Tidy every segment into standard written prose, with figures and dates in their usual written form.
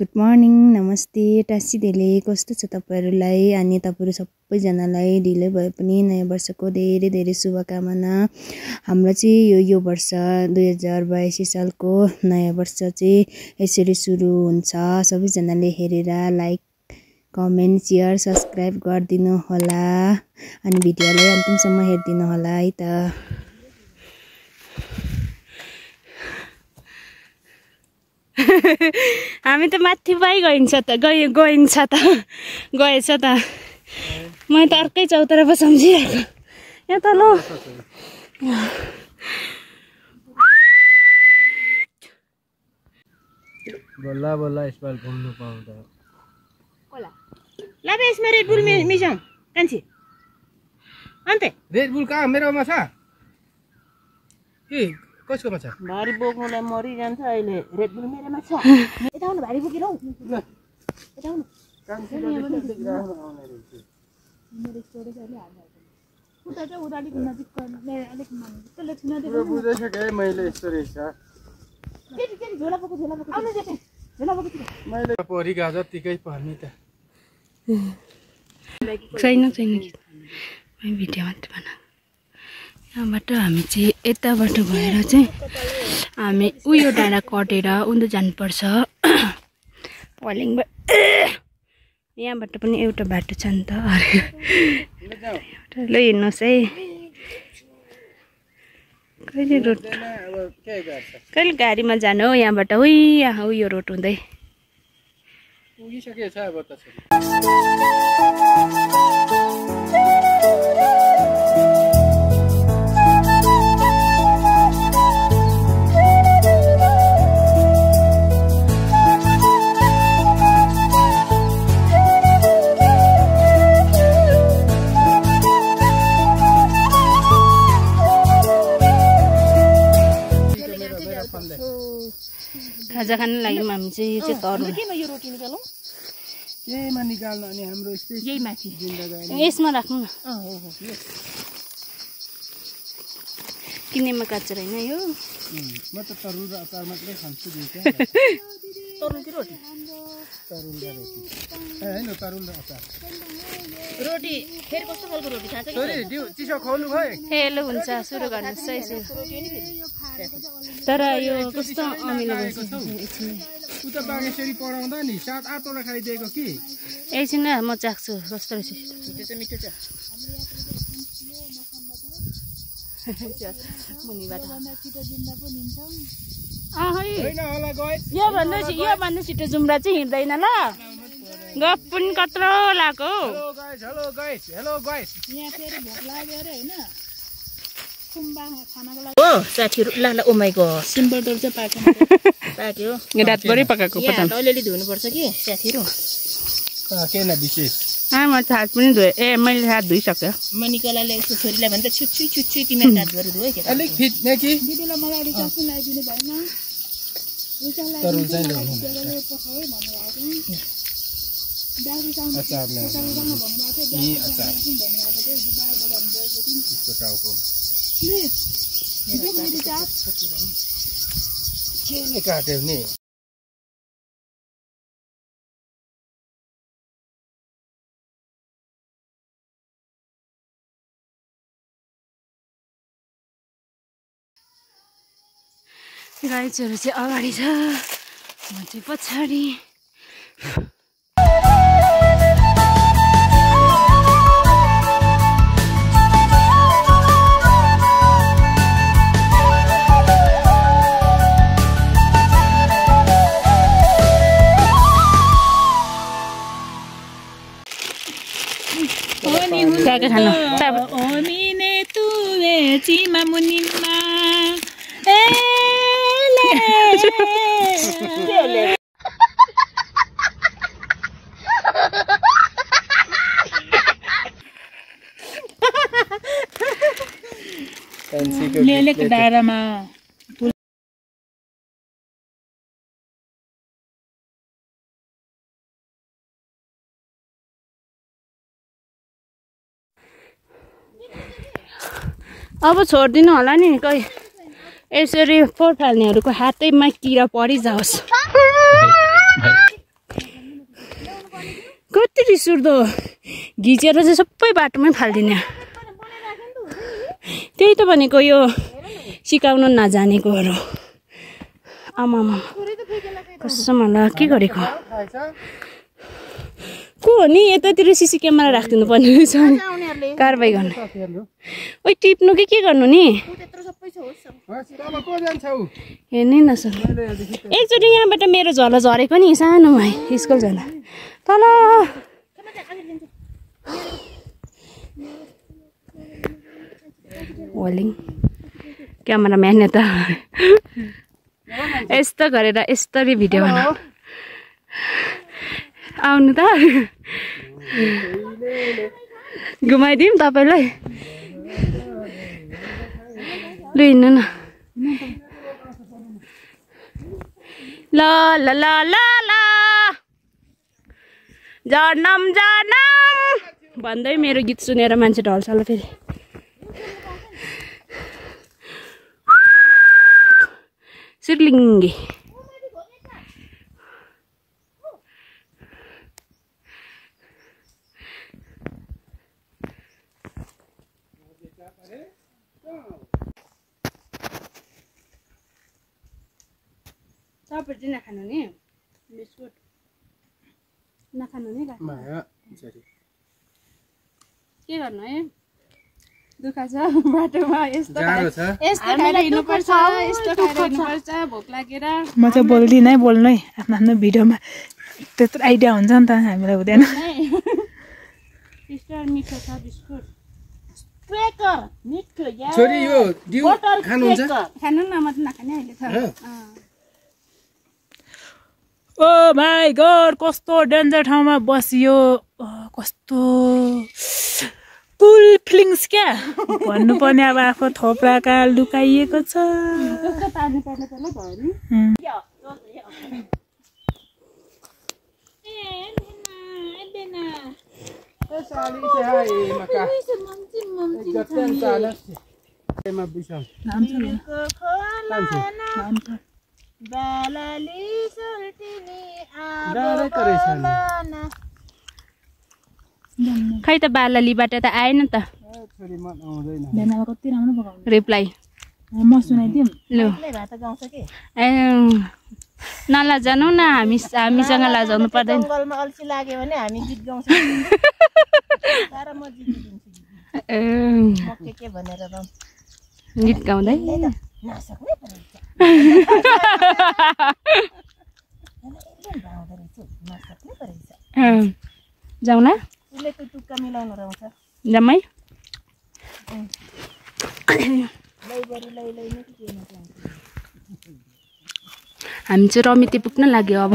Good morning नमस्ते टासीदेले कस्तो छ तपाईहरुलाई अनि तपाईहरु सबैजनालाई ढिलै भए पनि नयाँ वर्षको धेरै धेरै शुभकामना। हाम्रो चाहिँ यो वर्ष 2082 सालको नयाँ वर्ष चाहिँ यसरी सुरु हुन्छ। सबैजनाले हेरेर लाइक कमेन्ट शेयर सब्स्क्राइब गरिदिनु होला अनि भिडियोलाई अन्तिमसम्म हेर्दिनु होला है त। हामी त माथि बाई गइन्छ त गइन्छ त गएछ त म त अर्कै चौतरा पो सम्झिरहेको यहाँ त लो बल्ला बल्ला यसपाल घुम्नु पाउँदा कोला ला बे यसमा रेड बुल मिसाउँ कान्छी अन्ते रेड बुल कहाँ मेरोमा छ के कसकोमा छ भारी बोक्नुलाई मरि जान्छ अहिले रेड बुल मेरोमा छ यता आउनु भारी बोकेर हौ यता आउनु कान्छी देखि राख्नु आउने रहेछ मेरो स्टोरेज अलि हाल्नु उता चाहिँ उता अलिक नजिक गर्ने अलिक त्यसले छुन दे पुरा बुझिसके मैले यस्तो रहेछ केटी झोला बोक्नु आउनु जेठे झोला बोक्नु मैले परी गा जतिकै पर्ने त छैन भिडियो मात्र बना। यहाँबाट हामी चाहिँ यताबाट गएर चाहिँ हामी उयो डाँडा कटेर उन्दो जानुपर्छ वालिङबाट। यहाँबाट पनि एउटा बाटो छ नि त ल हेर्नुहोस् है कहिले रोड कहिले गाडीमा जानु हो यहाँबाट उयो रोड हुँदै पुगिसकेछ अब त खाजा खान लागि हामी चाहिँ यो चाहिँ तरुल केमा यो रोटी निकालौं यहीमा निकाल्नु अनि हाम्रो यही माथि यसमा राख्नु न किनेमा काचर हैन यो म त तरुल र अचार मात्रै खान्छु दुईटा तरुल कि रोटी तरुल र रोटी हैन तरुल र अचार रोटी फेरि कस्तो खालको रोटी खान्छ कि छोरी दिउ चिसो खुवाउनु भए हेलो हुन्छ सुरु गर्नुस् है तर यो कस्तो अमिलो भएछ उता बागेश्वरी पढाउँदा नि 7-8 वटा खाइदिएको कि एकछिन म चाख्छु कस्तो रहेछ त्यो चाहिँ मिठो छ मुनिबाट हैन होला गए यो भन्नु छिटो जुम्रा चाहिँ हिँड्दैन ल गफ पनि कत्रो लाग्यो हेलो गाइस यहाँ फेरि भोक लाग्यो रे हैन खुम्बा खानाको लागि ओ साथीहरु ल ओ माइ गॉड सिम्पल डोर चाहिँ पाक्यो रातभरि पकाएको पता अलिअलि धुनु पर्छ कि साथीहरु के न विशेष म हात पनि धोए मैले हात धोइसक्यो मनिकलाले उसको छोरीलाई भन्छ छुच्छु तिमीले हात धोएर धोए के अलिक फिट्ने कि दिदीलाई मलाई अलि चस्नु लगाइदिनु भएन तरुल चाहिँ ल्याउनु अचार ल्याउनु यी अचार यसको टाउको केले काट्यो नि गाईचहरू चाहिँ अगाडि छ म चाहिँ पछाडि लेलेको डाँडामा अब छोड्दिनु होला नि कही यसरी फोहोर फाल्नेहरूको हातैमा किरा परिजाओस्। कति रिस उठ्दो घिचेर चाहिँ सबै बाटोमै फालिदिने त्यही त भनेको यो सिकाउन नजानेकोहरू आमामा कसम होला के गरेको को हो नि यतातिर सिसी क्यामेरा राखिदिनु पर्ने रहेछ कारबाही गर्नु ओइ टिप्नु कि के गर्नु नि हेर्नै नसक्नु एकचोटि यहाँबाट मेरो झोला झरेको नि सानो भाइ स्कुल झोला तल होलिङ क्यामेराम्यान त यस्तो गरेर यस्तरी भिडियो बनाऊ आउनु त घुमाइदिउँ तपाईँलाई ल हिँड्नु न ल ल ल ल ल जनम जनम भन्दै मेरो गीत सुनेर मान्छे ढल्छ ल फेरि सिर्लिङ्गे तपाईहरु चाहिँ नखानु नि बिस्कुट नखानु नि के गर्नु है दुःख छ बाटोमा यस्तो खाएर हिँड्नुपर्छ यस्तो खाएर हिँड्नुपर्छ भोक लागेर म चाहिँ बोल्दिनँ है बोल्नु है आफ्नो आफ्नो भिडियोमा त्यत्रो आइडिया हुन्छ नि त हामीलाई हुँदैन मिठो छ बिस्कुट छोरी यो डिउ खानुहुन्छ खानु न म त नखाने अहिले त ओ माई गड कस्तो डेन्जर ठाउँमा बसियो कस्तो कुल फिलिङ्स क्या भन्नुपर्ने अब आफू थोप्राका लुकाइएको छ खै त बालालीबाट त आएन त कति राम्रो पकाउनु रिप्लाई म सुनाइदिउँ लु ए नलजानु न हामीसँग लजाउनु पर्दैन जङ्गलमा अल्छी लाग्यो भने हामी गीत गाउँछौँ तर म के भनेर गीत गाउँदै नसक्ने जाउँला उसले त्यो टुक्का मिलाउनु रहन्छ जम्मै हामी चाहिँ रमिते पुग्न लाग्यो अब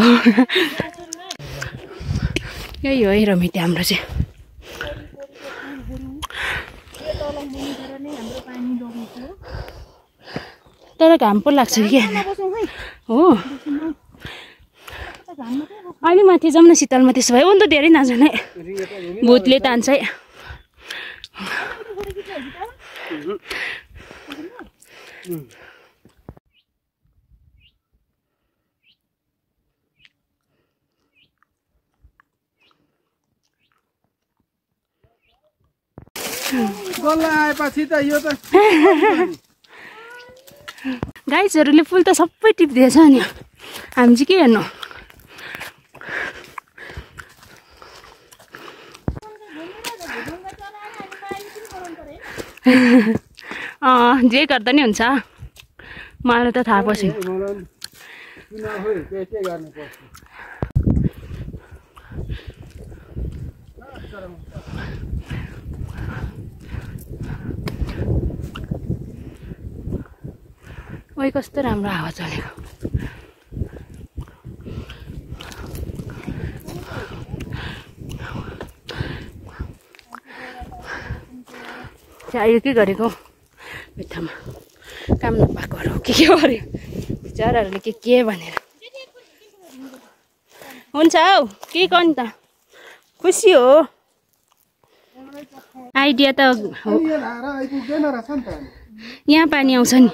यही हो है रमिते हाम्रो चाहिँ तर घाम पो लाग्छ कि हो अलि माथि जाउँ न शीतलमा त्यसो भए अन्त धेरै नजाने भूतले तान्छ है आएपछि त यो त गाइजहरूले फुल त सबै टिप्दिएछ नि हामी चाहिँ के हेर्नु जे गर्दा नि हुन्छ मलाई त थाहा पर्छ ओइ कस्तो राम्रो हावा चलेको यो के गरेको बित्थामा काम नपाएकोहरू के गर्यो बिचराहरूले के भनेर हुन्छ हौ के गर्नु त खुसी हो आइडिया त हो यहाँ पानी आउँछ नि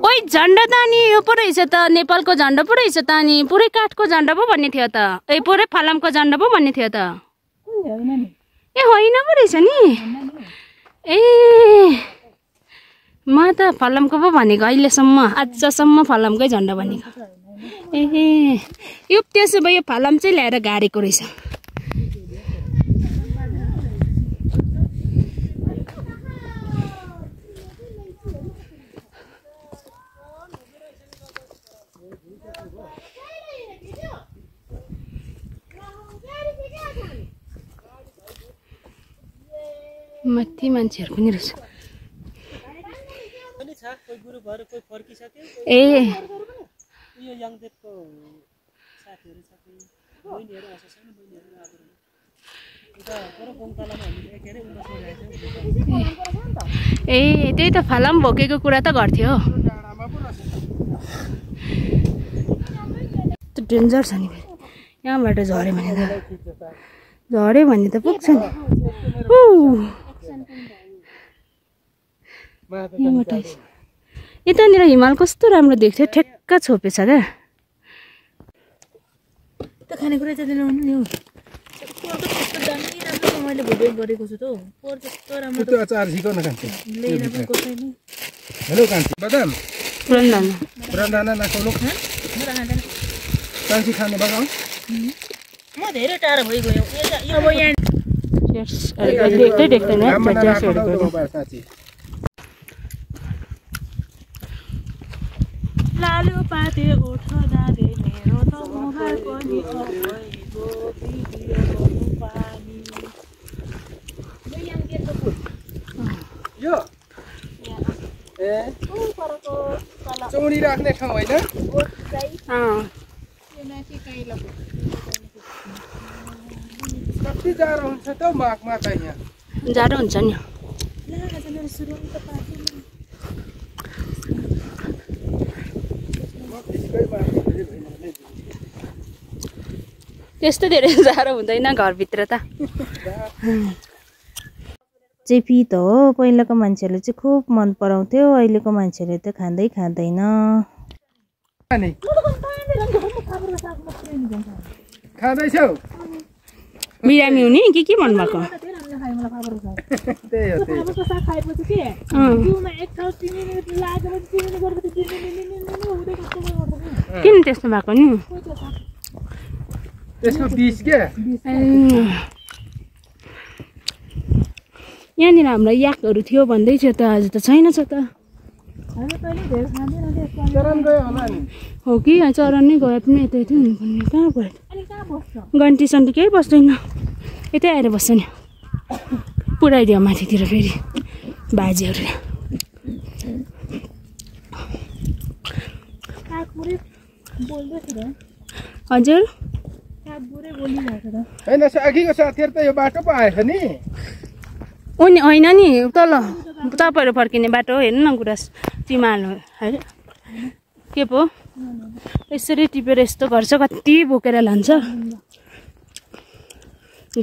ओइ झन्डा त अनि यो पो रहेछ त नेपालको झन्डा पो रहेछ त अनि पुरै काठको झन्डा पो भन्ने थियो त पुरै फलामको झन्डा पो भन्ने थियो त ए होइन पो रहेछ नि ए म त फलामको पो भनेको अहिलेसम्म आजसम्म फलामकै झन्डा भनेको ए यो त्यसो भए यो फलाम चाहिँ ल्याएर गाडेको रहेछ माथि मान्छेहरू पनि रहेछ ए ए त्यही त फलाम भोकेको कुरा त गर्थ्यो त्यो डेन्जर छ नि यहाँबाट झऱ्यो भने त पुग्छ नि यतानिर हिमाल कस्तो राम्रो देख्थ्यो ठेक्क छोपेछ क्या त खानेकुरा चाहिँ ल्याउनु नि हौ कस्तो दामी राम्रो मैले भिडियो गरेको छु त पोर जस्तो राम्रो त्यो अचार झिको न कान्छी हेलो कान्छी बदाम पुरान नखाउनु कान्छी खाने बगाऊ म धेरै टाढो भइगयो अब यहाँ देख्दैन लालु पाते ओठ दादे मेरो त मुहार पनि अभइगो बिबियो पानी यो ए चौरी राख्ने ठाउँ होइन कति जाडो हुन्छ त माघमा त यहाँ जाडो हुन्छ नि त्यस्तो धेरै जाडो हुँदैन घरभित्र त चेपी त हो पहिलाको मान्छेहरूले चाहिँ खुब मन पराउँथ्यो अहिलेको मान्छेले त खाँदैन खाँदैछौ बिरामी हुने के भन्नुभएको किन त्यस्तो भएको नि त्यसको बिस के यहाँनिर हाम्रो याकहरू थियो भन्दै थियो त आज त छैन छ त चरन गयो होला नि हो कि चरन नै गए पनि यतै हुनुपर्ने कहाँ गयो घन्टी सन्टी केही बस्दैन यतै आएर बस्छ नि पुऱ्याइदियो माथितिर फेरि बाजेहरूले हजुर होइन अघिको साथीहरू त यो बाटो पो आएछ नि उनी होइन नि तल तपाईँहरू फर्किने बाटो हो हेर्नु न गुराँस चिमाल हो है के पो यसरी टिपेर यस्तो गर्छ कति बोकेर लान्छ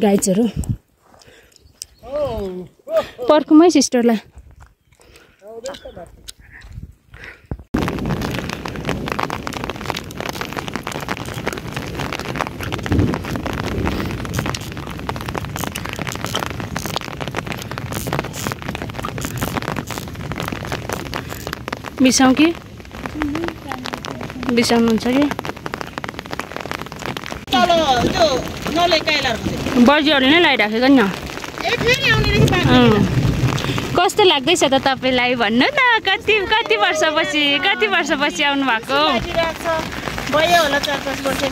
गाइजहरू पर्खौँ है सिस्टरलाई बिसाउँ कि बिसाउनुहुन्छ कि बजीहरूले नै लगाइराखेको नि कस्तो लाग्दैछ त तपाईँलाई भन्नु न कति वर्षपछि आउनु भएको भयो होला 4-5 वर्ष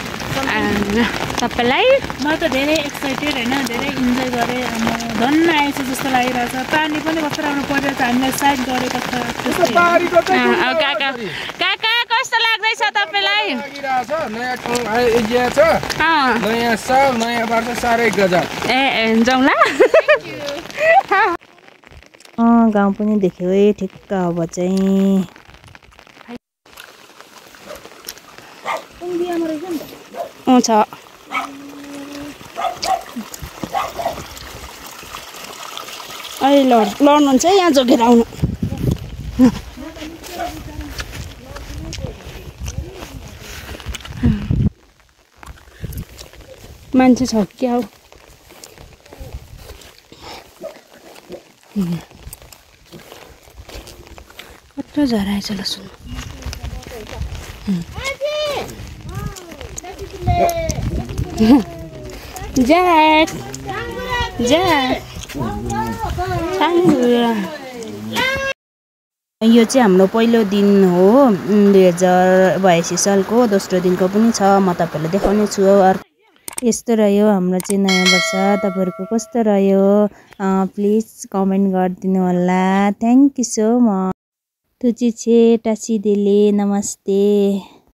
तपाईँलाई म त धेरै एक्साइटेड होइन धेरै इन्जोय गरेँ धन्न आएछ जस्तो लागिरहेछ पानी पनि कस्तो राम्रो परेर हामीलाई साइड गरेको छ काका कस्तो लाग्दैछ तपाईँलाई नयाँ ठाउँ आइदिया छ नयाँ साल नयाँ वर्ष साह्रै गजब ए जाउँला गाउँ पनि देख्यो है ठिक्क अब चाहिँ छ अहिले लड्नुहुन्छ यहाँ जोगेर आउनु मान्छे छ क्या हो कत्रो झराएछ ल सुन ज्याक यो चाहिँ हाम्रो पहिलो दिन हो 2082 सालको दोस्रो दिनको पनि छ म तपाईँहरूलाई देखाउने छु यस्तो रह्यो हाम्रो चाहिँ नयाँ वर्ष तपाईँहरूको कस्तो रह्यो प्लिज कमेन्ट गरिदिनु होला थ्याङ्क यू सो मच तुची छे टासी देले नमस्ते